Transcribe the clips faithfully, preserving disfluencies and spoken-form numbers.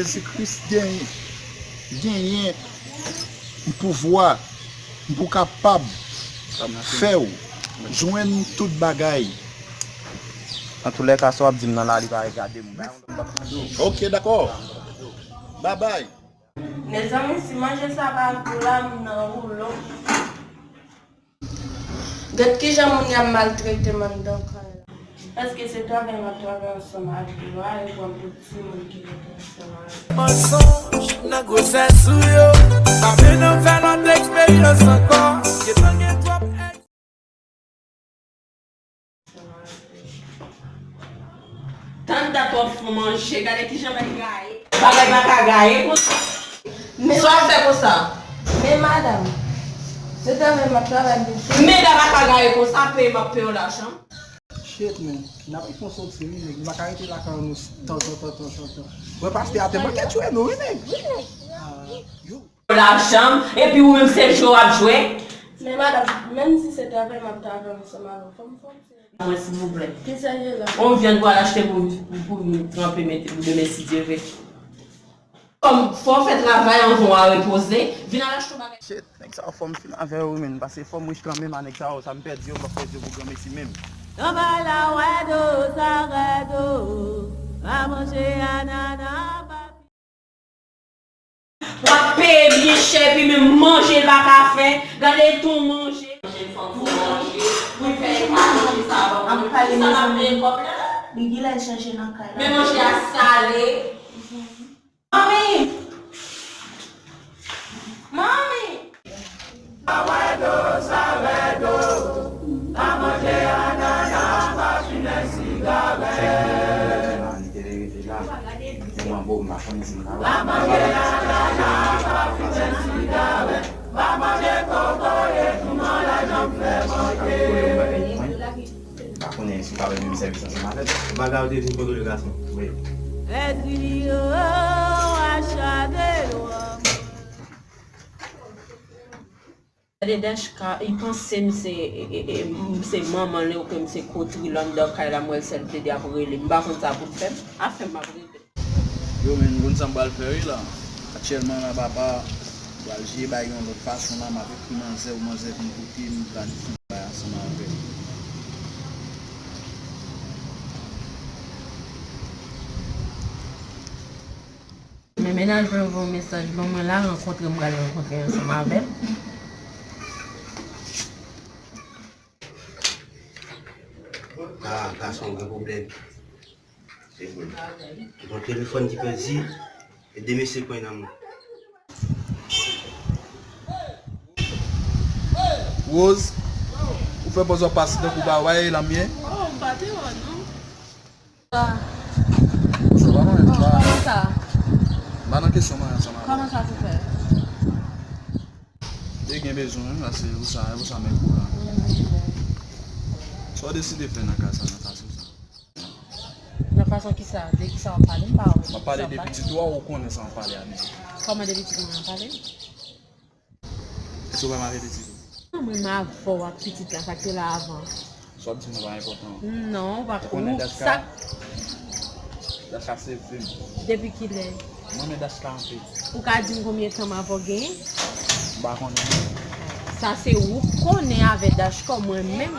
Jezi Kris genyen, genyen pouvwa pou kapab fè w jwenn tout bagay. Antoulèka, sa w ap di m nan la, li pa regade m. Ok, dakò. Babay. Mezanmi, si manje sa pa gou la, m nan woulo. Gad kijan moun y ap maltrete m anndan kay la. Èske se travay m ap travay ansanm ak yo a, epi w ap di timoun ki rete ansanm ak yo? Mansonj nan gwosès ou yo. Pa vin nan fè lòt eksperyans ankò. Gentan gen twòp èks. Tann dat w ap fè manje, gade kijan bagay gaye. Bagay pa ka gaye konsa. Men sa w ap fè konsa? Men madanm, se travay m ap travay, mesye. Men la pa ka gaye konsa, peye m ap peye w lajan. Shit, man. N ap fon soti, wi, nèg. Nou pa ka rete lakay nou tan, tan, tan, tan, tan, tan. Wè, pastè a te manke tchwe nou, wi, nèg. Wi, nèg. Ah, yo. Lajan, epi ou menm se jwe w ap jwe. Men madanm, menm si se travay m ap travay ansanm avè w, fò m fè yon ti... Mwen, silvouplè. Kisa ye la? On vyann pou al achte pou, pou, pou vin tranpe mete pou demen, si Dye vle. Kòm fò w fè travay anvan w al repoze, vin al achte yon bagay. Shit, nèg sa yo fò m fin avè yo, wi, men, paske fò m rich kanmenm a nèg sa yo, sa m pèdi yo, m p ap pèdi yo pou granmesi menm. Nan bay la wè do, sa rèd o, pa manje anana, pa... W ap peye byen chè, epi menm manje l pa ka fè. Gade ton manje. Manje l fò w manje. Pou l fè pa manje sa, bon. Ap pale, mezanmi. Li genlè chanje nan kay la. Men manje a sale. Manmi! Manmi! Sa wè do, sa rèd o. Pa manje anana, pa fimen sigarèt. Li te rete la. Mwen bon, m pa konnen si m ka wè. Pa manje anana, pa fimen sigarèt. Pa manje kokoye, kouman lajan m fè manke. Pa konnen si w ka bay menm sèvis ansanm avè l. Bagay ou te vin kontwole gason. Wi. Rèd griyo, achade lwa. Gade Dachka, li panse m se, e, e, e, m se manman l, oubyen m se kotri l anndan kay la, m wè l sèl plede ap rele. M pa konn sa pou l fè m, afè m ap regle. Yo, men, m konn sa m pral fè, wi, la. Aktyèlman, la, papa, m pral jeye bagay yon lòt fason, la, m ap ekri manzè, ou manzè vin kote m, planifye yon bagay ansanm avè l. Men mennaj mwen voye yon mesaj ban mwen la, rankontre m pral rankontre ansanm avè l. Ah, gason gen pwoblèm. Yon telefòn ki pèdi, e de mesye pran nan mwen. Rose, ou fè pòz w ap pase tankou ba wè lanmye. Oh, m pa te wè non. Sa va mwen, m pa... Kòman sa? M pa nan kesyon mwen ansanm avè w. Kòman sa se fè? Te gen bezwen, wi, paske ou sa, ou sa men kou la. Sa w deside fè nan ka sa, nan fason sa? Nan fason kisa? De kisa w ap pale? M pa wè. M ap pale de pitit ou a, ou konnen sa m ap pale a deja. Kòman de pitit mwen an pale? Èske w pa m avèti tou? Mwen m avè w ak pitit la, sa k te la avan. Sa w ap di m nan pa enpòtan. Non, ou pa... Ou konnen Dachka? Dachka se vi m. Depi kilè? Mwen renmen Dachka anpil. Ou ka di m konbyen tan m avè w genyen? M pa konnen. Sa se ou k konnen avè Dachka, mwen menm,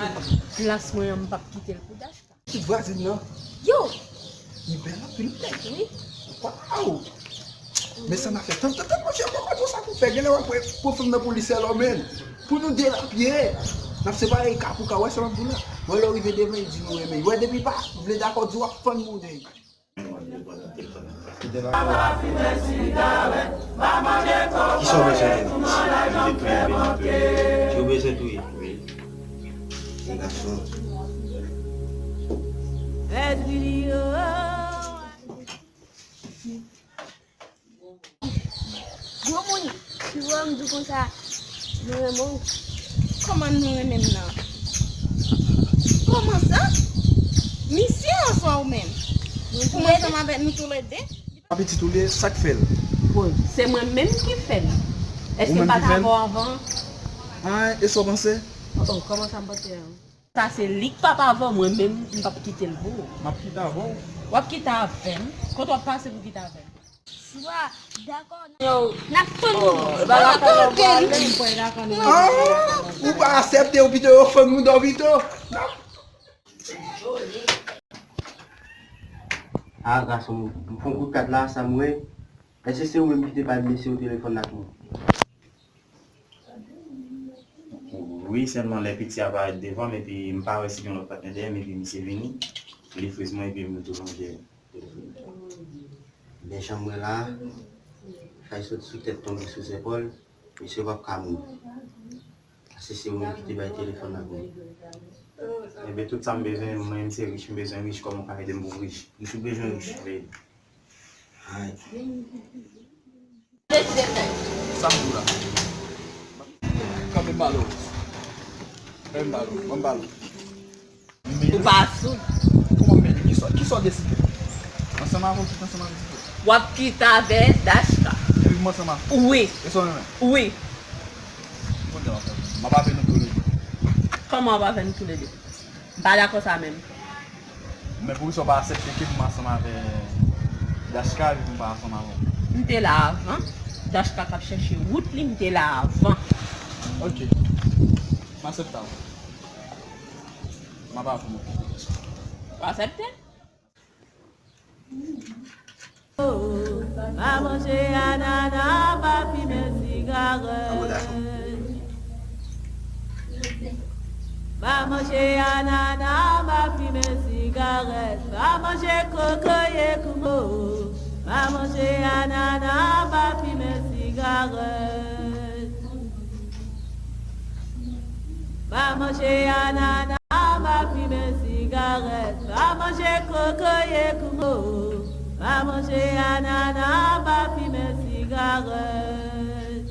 plas mwen an, m p ap kite l pou Dachka. Tout vwazin nan. Yo! Li bèl anpil, wi. Waw! Men sa n a fè. Tann, tann, tann, monchè, poko di w sa pou fè. Genlè w ap pran fanm nan pou li sèl, men. Pou nou de l ap ye. N ap separe ka pou ka. Wè sa m ap di w la. Wè lè w rive devan, li di nou renmen. Wè depi pa vle dakò, di w ap fann moun. Kisa w bezwen? Si w bezwen touye, wi. Yon gason. Gwo moun, si w wè m di w konsa, nou renmen w. Kòman nou renmen m nan? Kòman sa? Misye oswa ou menm? Pou mwen ansanm avèk nou toulède? Apetit ou li ye, sa k fè l? Bon, se mwen menm ki fè l. Èske m pa t avè w avan? Ay, e sa w panse? Oh, kòman sa m panse an? Sa se li k p ap avè w, mwen menm, m p ap kite l pou ou. M ap kite avè w. W ap kite avè m? Kote w ap pase pou kite avè m? Yo, n ap tann nou. Ou pa aksepte, ou pito yo fann moun dan pito. Ah, gason, m fè yon kout kat la, sa m wè. Èske se ou menm ki te bay mesye yo telefòn nan ak mwen? Wi, sèlman lè piti a parèt devan m, epi m pa wè si gen lòt patnè dèyè m, epi misye vini, li friz mwen, epi m retounen dèyè. Men jan m wè la, chay sot sou tèt tonbe sou zepòl, misye p ap ka mouri. Paske se ou menm ki te bay telefòn nan pou mwen. Enben, tout sa m bezwen, mwen menm se rich, m bezwen rich, kòman w ka ede m pou m rich? Rich ou bezwen rich? Wi. Ay. Sa m di w la. Kanpe m pale w. Kanpe m pale w. Ban m pale w. Ou pa sou. Kòman men? Kisa, kisa w deside? Ansanm avè w, kite ansanm avè w. W ap kite avè Dachka. Epi m ansanm avè w? Wi. E sa w renmen? Wi. Kounye a w ap fè. M ap avè nou toulede. Kòman w ap avè nou toulede? M pa dakò sa menm. Men poukisa w pa aksepte ke m ansanm avè Dachka epi m pa ansanm avè w? M te la avan. Dachka t ap chèche wout li, m te la avan. Ok. M aksepte w. M ap avè w. Ou aksepte? Pa manje anana, pa fimen sigarèt. Pa manje anana, pa fimen sigarèt. Pa manje kokoye koumo. Pa manje anana, pa fimen sigarèt. Pa manje anana, pa fimen sigarèt. Pa manje kokoye koumo. Pa manje anana, pa fimen sigarèt.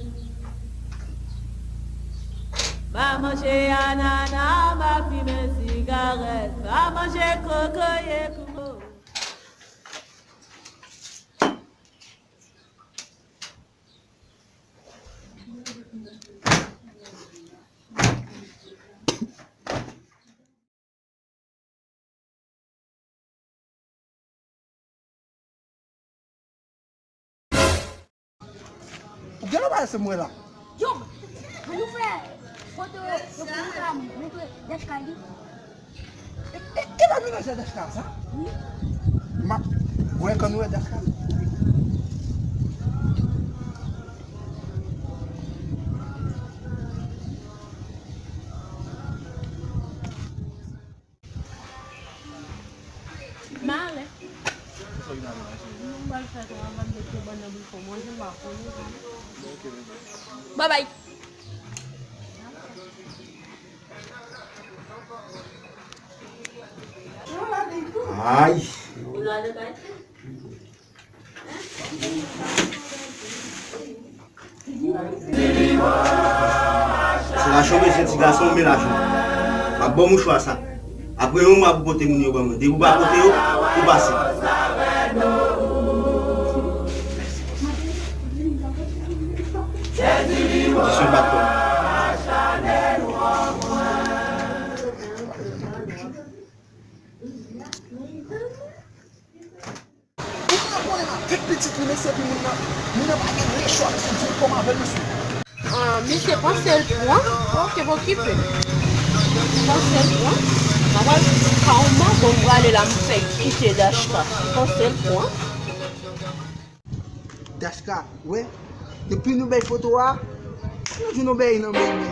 Pa manje anana, pa fimen sigarèt. Pa manje kokoye koumo. Ou genlè pa se mwen la. Yo, ann nou fè foto yo pou nou ka montre Dèch kay li. E, e, e pa menaj a Dèch ka sa? Wi. M ap wè kan nou wè Dèch ka. M ale. Kisa w vin ale la, cheri? M pral fè travay, m mete bannann pou l fè manje, m pa konnen. Ok, bebe. Bye bye. Ay. Se lajan w bezwen, ti gason, men lajan. M ap ba w mouchwa sa. Apre yon mwa pou pote moun yo ban mwen. Depi w pa pote yo, ou pase. Kondisyon bat kò. Ou pa konnen avèk pitit li, mesye, epi moun nan, moun nan pa gen lechwa, mesye, di l kòman avè l, mesye. Ah, misye panse l pran. Ok, pa okipe. Panse l pran. M ap al kòman, bon, m prale la, m fè kite Dachka. Panse l pran. Dachka, wè, depi nou bay foto a, nou di nou bay nan men li.